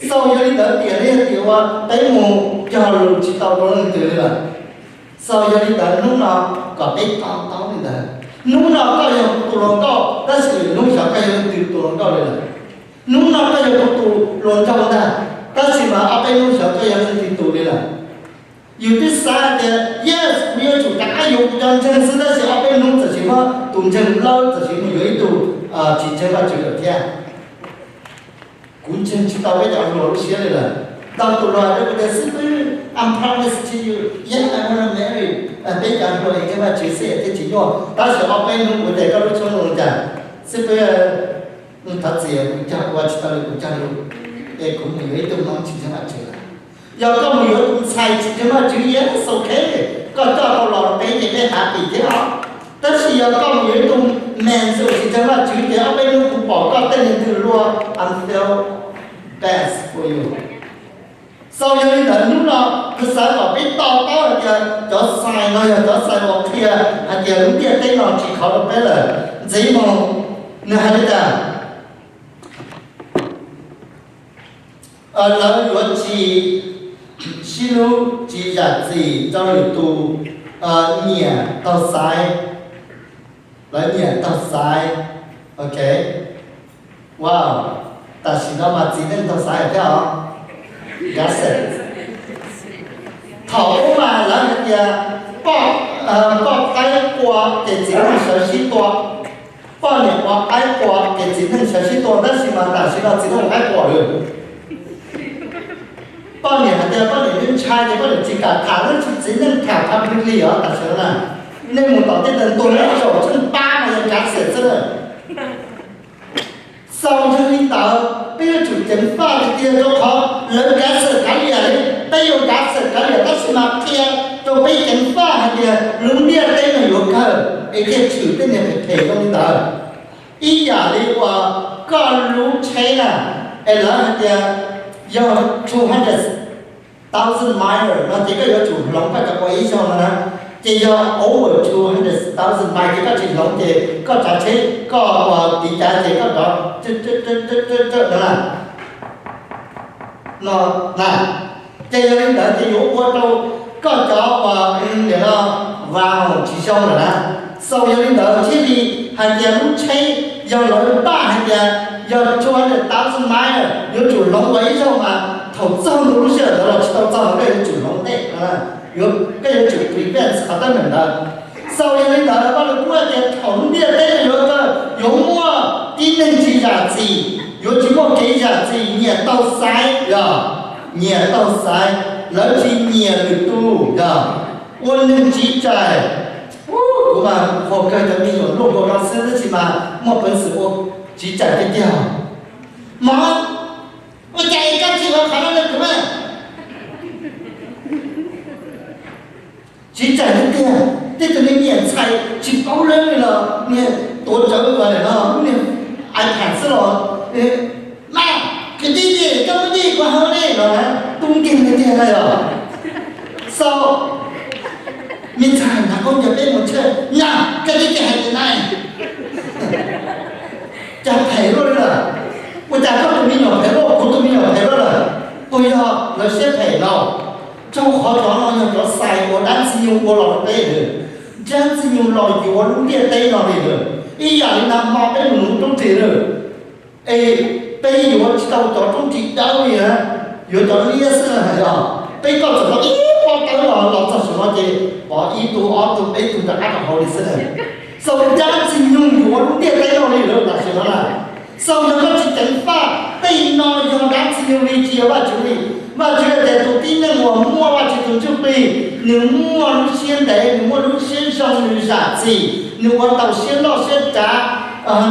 Xaus yog li ntawd tiam no yog tiam uas peb mus cog lus tsis tau rau leej twg li lawm. Xaus yog li ntawd hnub no kom peb to taub li ntawd. Hnub no koj yog kuv tus hluas nkauj tab sis lwm hnub xyov koj yog leej twg tus hluas nkauj li lawm. Hnub no koj yog kuv tus hluas nraug ntag tab sis mas ob peb hnub xyov koj yog leej twg tus li lawm. Yus twb xav hais tias yes kuv yuav tsum rov qab yuav kuv cov ntseeg xwb tab sis ob peb hnub txawm sis muab tus ntseeg lawb txawm sis mus yuav ib tug tsis ntseeg Vajtswv lawm thiab. Kuv ntseeg tsis tau peb cov hluas lub siab li lawm. Ntau tus hluas hais rau kuv tias xib fwb, I promise to you, yes, I wanna marry. Peb cov hluas ntseeg Vajtswv xwb thiaj tsis nyuaj. Tab sis ob peb hnub kuv tias koj lub suab zoo li cas? Xib fwb, thov txim, kuv cog ua tsis tau li kuv cog lus, es kuv mus yuav ib tug Hmoob tsis ntseeg Vajtswv lawm. Yog koj mus yuav tus ntxhais tsis ntseeg Vajtswv, yes, ok, koj coj tau los peb ces peb happy thiab os. Tab sis yog koj mus yuav ib tug man tsis ntseeg Vajtswv ces ob peb hnub kuv pom koj tej niag ntws luaj, I feel bad for you. Xaus yog li ntawd hnub no kuv xav kom peb to taub hais tias cov sign no yog cov sign uas qhia hais tias lub ntiaj teb no tsis khov rau peb lawm. Ntxiv mus, nws hais li cas? Lawv yuav tsis sib hlub, tsis zam txim rau lwm tus, nyiam taug xaiv, lawv nyiam taug xaiv. Ok, wow, tam sim no mas txiv neej taug xaiv thiab os. Kav xwm, thaum ub mas lawv hais tias poj qaib qua ces txiv neej sawv sib tua, poj niam ua qaib qua ces txiv neej sawv sib tua, tab sis mas tam sim no txiv neej ua qaib qua lawm. Poj niam hais tias poj niam ntshai ces poj niam tsis kam tham, tab sis txiv neej tham publicly os tam sim no na. Nej mus tom tej tag tuag nej zaum tsheej pab no yog kav xwm xwb na. Xaus yog li ntawd peb yuav tsum ceev faj tiag tiag rau qhov lawv kav xwm kav liam li, peb yuav kav xwm kav liam tab sis mas qhia rau peb ceev faj hais tias lub ntiaj teb no yuav kawg es thiaj tshwm tej niag phem phem zoo li ntawd. Ib yam li uas koj lub tsheb na, es lawv hais tias yog two hundred thousand mile no ces koj yuav tsum hloov koj cov ua ib zaug no na. Ces yog over two hundred thousand mile ces koj tsis hloov ces koj tsav tsheb koj ua tiv cav ces koj rov no na. No na, ces yog li ntawd ces yuav ua rau koj cov uas nim no va tsis zoo lawm na. Xaus yog li ntawd thiaj li hais tias lub tsheb yog lawv npaj hais tias yog two hundred thousand mile yuav tsum hloov ua ib zaug mas thaum txog ntua lub sij hawm ntawd los tsis tau txog los koj yuav tsum hloov ntej, koj yuav tsum prevent qhov teeb meem ntawd. Xaus yog li ntawd Vajluskub hais tias thaum lub ntiaj teb no yuav kawg yuav muaj tib neeg tsis zam txim, yuav tsis muaj kev zam txim, nyiam taug xaiv yog, nyiam taug xaiv, lawv tsis nyiam lwm tus yog, ua neeg tsiv tsaim. Kuv mas qhuas kawg cov me nyuam luaj nkaus no xwb tab sis mas muaj peev xwm ua tsiv tsaim tiag tiag. Mog, ua cas koj tsis ua qhov no rau kuv na? Tsiv tsaim tiag tiag, tej tus me niam ntxhais tsis paub lawv li los niag tuav rawv uas nim no lub niag iPad xwb los, mas kwv tij, koj muab ncej kuv haus ne los na, tub nkeeg tiag tiag na yog. Xaus, me ntxhais nrog koj ncaws peb mus tshawj na, koj tib tsis hais tias na, cas phem luaj li lawm. Ua cas koj tus me nyuam phem luaj, kuv tus me nyuam phem luaj lawm? Puas yog lawv siab phem no? Rau qhov cov no yog cov xais uas dab ntxwg nyoog ua los rau peb lawm. Dab ntxwg nyoog los yuav lub ntiaj teb no li lawm. Ib yam li nag hmo peb mus nuv roob ris lawm, es peb yuav tsis tau cov roob ris dawb li na, yuav cov liab xwb na yog. Peb koj txawm tau ib pob tawb los los txog saum no ces pov ib tug ob tug peb tug rov qab rau hauv li xwb na. Xaus dab ntxwg nyoog yuav lub ntiaj teb no li lawm tam sim no na. Xaus yog koj tsis ceev faj, tej no yog dab ntxwg nyoog li tsis yog Vajtswv li. Vajtswv hais tias tus tib neeg uas muaj Vajtswv tus ntsuj plig, nws muaj lub siab ntev, nws muaj lub siab zoo, nws zam txim, nws ua tau siab loj siab dav,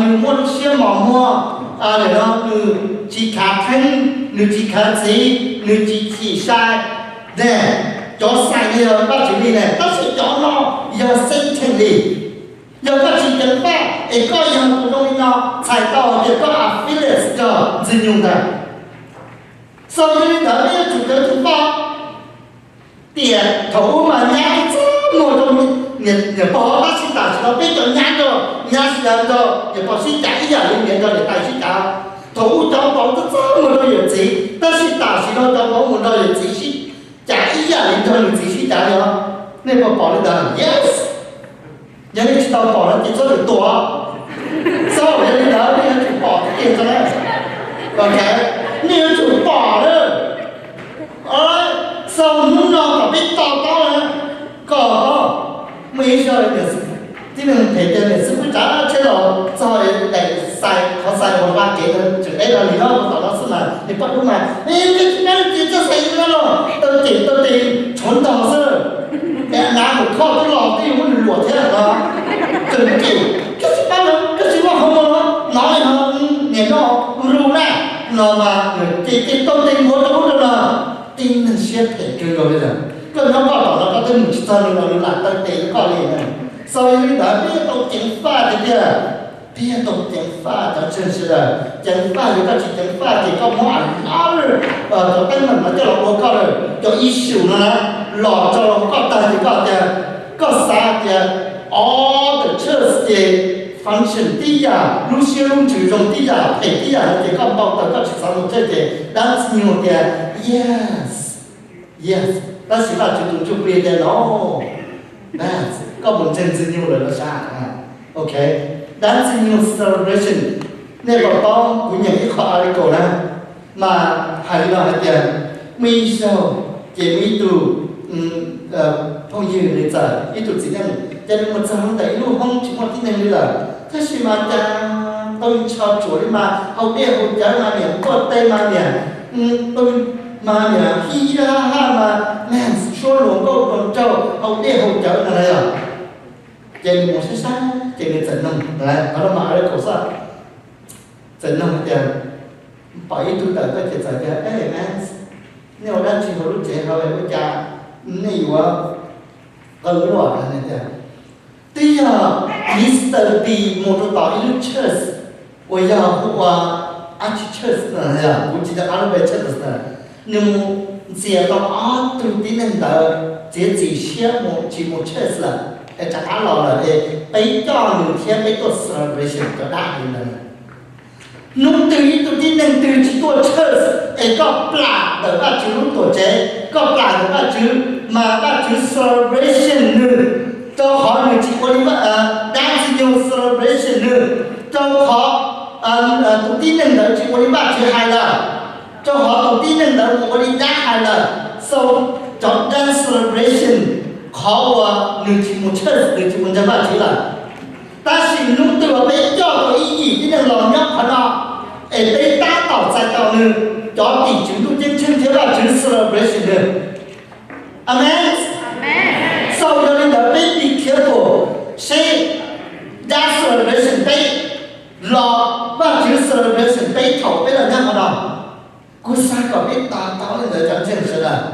nws muaj lub siab mos muag, lawm no nws tsis khav theeb, nws tsis khav txiv, nws tsis chim sai, ne. Cov xais yog Vajtswv li ne, tab sis cov no yog Satan li. Yog koj tsis ceev faj es koj yog tus zoo li no, txhais tau hais tias koj affiliates yog Ntxwg Nyoog ntag. Xaus yog li ntawd peb yuav tsum ceev tus faj. Tiam thaum ub mas nyab txaj muag rau niam pog, tab sis tam sim no peb cov nyab nrog nyab sib cav, nrog niam pog sib cav ib yam li niam nrog niam tais sib cav. Thaum ub cov vauv txaj muag rau yawm txiv, tab sis tam sim no cov vauv mus nrog yawm txiv sib cav ib yam li nrog yawm txiv sib cav li os. Nej puas pom li ntawd? Yes. Yog nej tsis tau pom no ces txhob lwm tua. Xaus yog li ntawd nej yuav tsum pom tiag tiag. Ok, nej yuav tsum pom lawm. Xaus hnub no kom peb to taub na, kom muaj ib zaug tib neeg phem tias niam xib hwb tsav tsheb los txog daim xais, qhov xais uas hla kev ntawd tseem deb los li no, mus tom no xwb mas nws poj dub mas, koj tsis paub tias txoj xais li no los tau cem tau tes tshuav ntog xwb. Es nav mus kho twb los twb yuav muab nws luam thiab no. Tseem cem, koj tsis paub los koj tsis muaj qhov muag los no li no, niam no ru na, no mas nws ces ces tau tes nquav rau ub rau no. Tib neeg siab phem kawg nkaus li lawm. Koj nyob koj tom no koj twb mus tsis txog nws los nws lam taw tes rau koj li na. Xaus yog li ntawd peb yuav tau ceev faj tiag tiag. Peb yuav tau ceev faj cov ntseeg sawv daws. Ceev faj, yog koj tsis ceev faj ces koj muab another, cov teeb meem no coj los ua koj lawm. Cov issue no na, los rau koj tag ces koj tias, koj xav tias all the church ces function tib yam, lub siab lub ntsws zoo tib yam, phem tib yam no ces koj npau taws koj tsis xav mus church ces dab Ntxwg Nyoog tias yes, yes, tab sis Vajtswv tus ntsuj plig tias no, bad, koj mus ntseeg Ntxwg Nyoog lawm los sav. Ok, dab Ntxwg Nyoog celebration, nej puas paub kuv nyeem ib qho article na, mas hais li no hais tias muaj ib zaug ces muaj ib tug phooj ywg nws txawm ib tug txiv neej ces nws mus txog ntawm ib lub hoob tsis muaj tib neeg li lawm, tab sis mas cas tau ntsho tsuam li mas haus dej haus cawv mas niam nkuaj teg mas niam, mas niam hij hij haj haj mas, mas suab luag nkauj luag nraug haus dej haus cawv no na yom. Ces nws mus saib saib ces nws txawm nug, qhov no mas article xwb, txawm nug tias, pom ib tug tawm tuaj ces txawm tias, es, nej ua dab tsi hauv lub tsev hauv ua cas nej yuav qw luaj? Tias twb yog Mister B mus rau tom ib lub church uas yog hu ua Archie Church no, kuv tsis nco qab lub npe church no, nws mus ntxias tau ob tug tib neeg ntawd txiav txim siab mus tsis mus church lawm es rov qab los lawm es peb coj nws thiab peb tuaj celebration cov dab li ntawd. Hnub twg ib tug tib neeg twg tsis tuaj church es koj plam ntawm Vajtswv lub tuam tsev, koj plam ntawm Vajtswv, mas Vajtswv celebration nws, rau qhov nws tsis ua li, dab Ntxwg Nyoog celebration nws, rau qhov tus tib neeg ntawd tsis ua li Vajtswv hais lawm, rau qhov tus tib neeg ntawd mus ua li dab hais lawm, so cov dab celebration qhov uas nws tsis mus church, nws tsis mus ntseeg Vajtswv lawm. Tab sis hnub twg uas peb coj tau ib yim tib neeg los nyob qhov no, es peb tab tom txais tau nws, cov tim tswv ntuj ceeb tsheej thiab Vajtswv celebration nws. Amen. So yog li ntawd peb be careful seb dab celebration peb los Vajtswv celebration peb thaum peb los nyob qhov no. Kuv xav kom peb to taub li ntawd cov ntseeg sawv daws.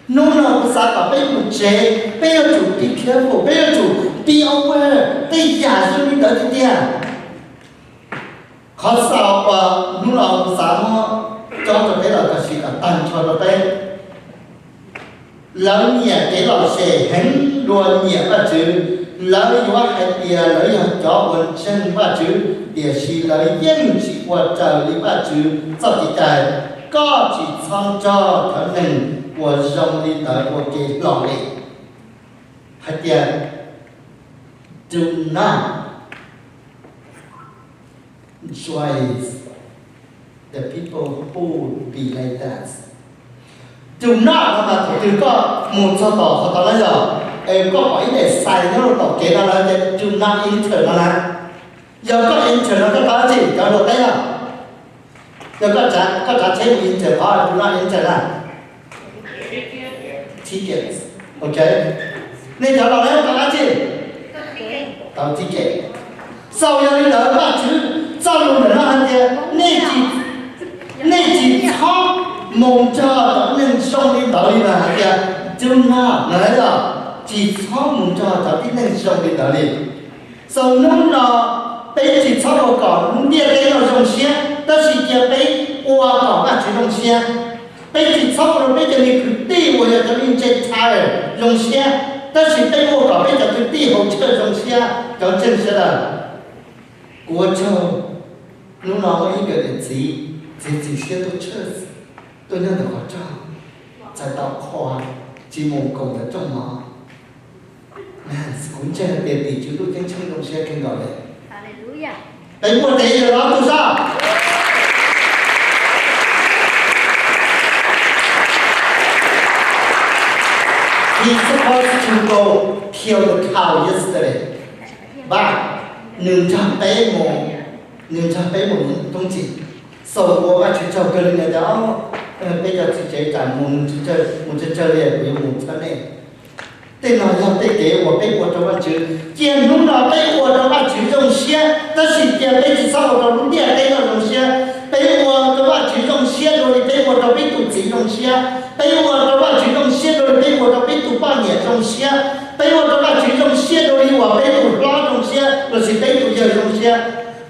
Hnub no kuv xav kom peb mus tsev peb yuav tsum be careful, peb yuav tsum be aware tej yam zoo li ntawd tiag tiag. Qhov xaus uas hnub no kuv xav muab cob rau peb los tam sim kom tag nrho rau peb. Lawv nyiam kev lom zem heev dua nyiam Vajtswv. Lawv yuav hais tias lawv yog cov uas ntseeg Vajtswv, tiam sis lawv yeej tsis ua raws li Vajtswv txoj kev cai. Koj tsis txhob nrog cov neeg uas zoo li ntawd ua ke hlo li. Hais tias, do not join the people who be like that. Do not no mas thaum twg koj mus txog tom qhov tod na yog, es koj pom ib daim sign nyob rau tom kev no lawm tias do not enter no na. Yog koj enter no koj tau dab tsi? Cov hluas teb no, yog koj tsav tsheb mus enter qhov do not enter na, ticket, ok. Nej cov laus tau dab tsi? Tau ticket. Xaus yog li ntawd Vajtswv txoj lus ntawm no hais tias nej tsis, nej tsis txhob mus nrog cov neeg zoo li ntawd li mas hais tias Do not, no, tsis txhob mus nrog cov tib neeg zoo li ntawd li. Xaus hnub no peb tsis txhob ua kom lub ntiaj teb no zoo siab, tab sis cia peb ua kom Vajtswv zoo siab. Peb tsis txhob ua rau peb cov niag kwv tij uas yog cov niag Gentile zoo siab, tab sis peb ua kom peb cov kwv tij hauv church zoo siab, cov ntseeg sawv daws. Kuv ua tsaug, hnub no muaj ib nkawm niam txiv txiav txim siab tuaj church, tuaj nyob ntawm qhov rog, txais tau qhua, tsis mus koom ntawm rooj mov. Kuv ntseeg hais tias tim tswv lub ceeb tsheej zoo siab kawg nkaus li. Peb muaj tes yawg los tus sab. He's supposed to go kill the cow yesterday, but nws nrog peb mus, nws nrog peb mus toob txim. Xaus ua Vajtswv tsaug kawg li na, tias peb cov txiv tsev tsam mus, mus tsawg tsawg li, kuv yuav mus txhawb nej. Tej no yog tej kev uas peb ua rau Vajtswv. Cia hnub no peb ua rau Vajtswv zoo siab, tab sis cia peb tsis txhob ua rau lub ntiaj teb no zoo siab. Peb ua rau Vajtswv zoo siab dua li peb ua rau peb tus txiv zoo siab. Peb ua rau Vajtswv zoo siab dua li peb ua rau peb tus poj niam zoo siab. Peb ua rau Vajtswv zoo siab dua li uas peb tus hlob zoo siab lossis peb tus yawg zoo siab.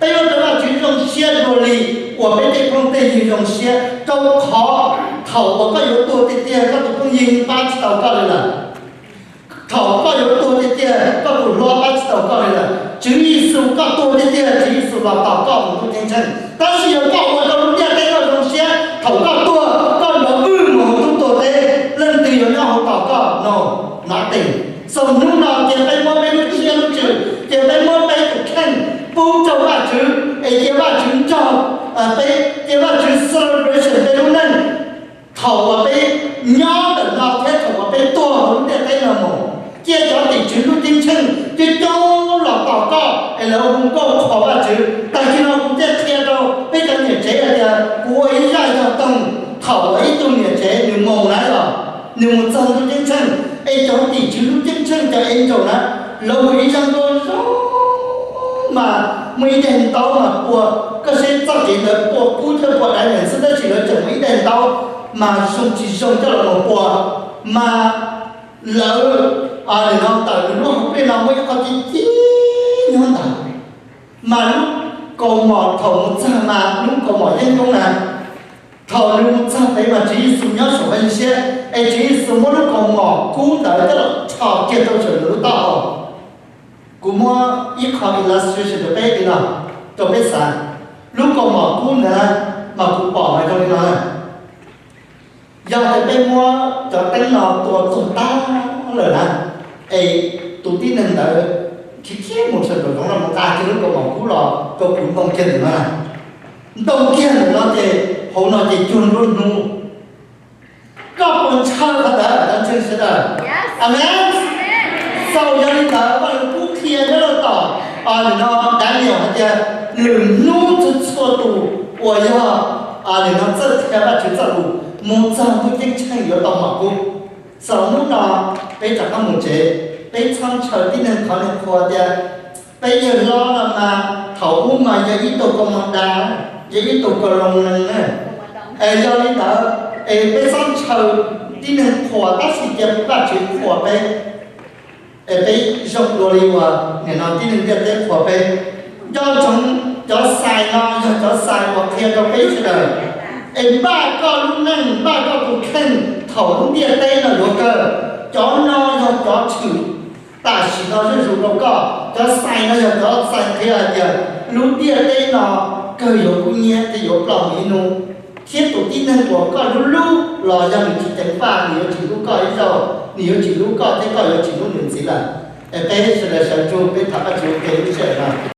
Peb ua rau Vajtswv zoo siab dua li uas peb tej phooj tej ywg zoo siab, rau qhov thaum uas koj yuav tuag tiag tiag koj tus phooj ywg pab tsis tau koj li lawm. Thaum koj yuav tuag tiag tiag koj tus hlob pab tsis tau koj li lawm. Tswv Yexus, koj tuag tiag tiag, Tswv Yexus los tos koj mus ntuj ceeb tsheej. Tab sis yog koj ua rau lub ntiaj teb koj zoo siab, thaum koj tuag koj nrov vwj mus hauv tub tuag teb, leej twg yuav nyob hauv tos koj? No, nothing. Xaus hnub no cia peb muab peb lub siab lub ntsws, cia peb muab peb tus kheej pub rau Vajtswv, es cia Vajtswv nrog peb, cia Vajtswv celebration peb lub neej. Thaum uas peb nyob ntawm no thiab thaum uas peb tuag hauv lub ntiaj teb no mus, cia cov tim tswv lub ceeb tsheej coob coob los tos koj es lawv hu nkauj qhuas Vajtswv. Tag kis no kuv thiaj qhia rau peb cov niam tsev hais tias kuv ua ib zaj yog toog, thaum uas ib tug niam tsev nws mus na, nws mus txog ntuj ceeb tsheej, es cov tim tswv lub ceeb tsheej cov angel na, lawv hu ib zaj nkauj zoo mas muaj ib daim ntaub mas pua, koj saib txoj kev ntawd pua kub thiab pua diamond xwb, tab sis lawv tseem muaj ib daim ntaub mas zoo tsis zoo coj los mus pua, mas lawv, nim no ntawm nws lub hauv pliaj no muaj ib qho ci ci nyob ntawd, mas lub kaus mom thaum mus txog mas lub kaus mom yeeb koob na, thaum nws mus txog pem mas Tswv Yexus nyob saum nqaij siab, es Tswv Yexus muab lub kaus mom kub ntawd coj los rho kiag rau saum nws lub taub hau. Kuv muab ib qho illustration rau peb li no, rau peb xav. Lub kaus mom kub ntawd mas kuv pom mas zoo li no na. Yog tias peb muab cov teeb no tua tuag tag lawm na, es tus tib neeg ntawd khiav khiav mus sawv nraum zoov no mus nqa kiag lub kaus mom kub los rau kuv ntoo kiag ntawm no na. Ntoo kiag ntawm no ces hauv no ces cuag nruab hnub. Koj puas ntshaw qhov ntawd cov ntseeg sawv daws? Amees. Xaus yog li ntawd Vaj Lug Kub qhia nyob rau tom, nim no Daniel hais tias lwm hnub txhua txhua tus uas yog, nim no txawj qhia Vajtswv txoj lus mus txog ntuj ceeb tsheej yuav tau mom kub. Xaus hnub no peb rov qab mus tsev, peb txhob ntshaw tib neeg qhov niag qhua tias peb yawg hlob no mas thaum ub mas yog ib tug kaus mom dag, yog ib tug kaus loos nees na. Es yog li ntawd es peb txhob ntshaw tib neeg qhuas, tab sis cia Vajtswv qhuas peb, es peb zoo dua li uas nim no tib neeg ntiaj teb qhuas peb. Nco ntsoov, cov xais no yog cov xais uas qhia rau peb sawv daws es npaj koj lub neej, npaj koj tus kheej thaum lub ntiaj teb no yuav kawg. Cov no yog cov tshwm tam sim no zuj zus rau koj. Cov xais no yog cov xais qhia hais tias lub ntiaj teb no kawg yuav kub hnyiab thiab yuav ploj mus ib hnub, thiab tus tib neeg uas koj hlub hlub los yog nws tsis ceev faj, nws yuav tsis hlub koj ib zaug, nws yuav tsis hlub koj thiab koj yuav tsis hlub nws ntxiv lawm. Es peb sawv daws sawv ntsug peb thov Vajtswv ua ke lub sij hawm no.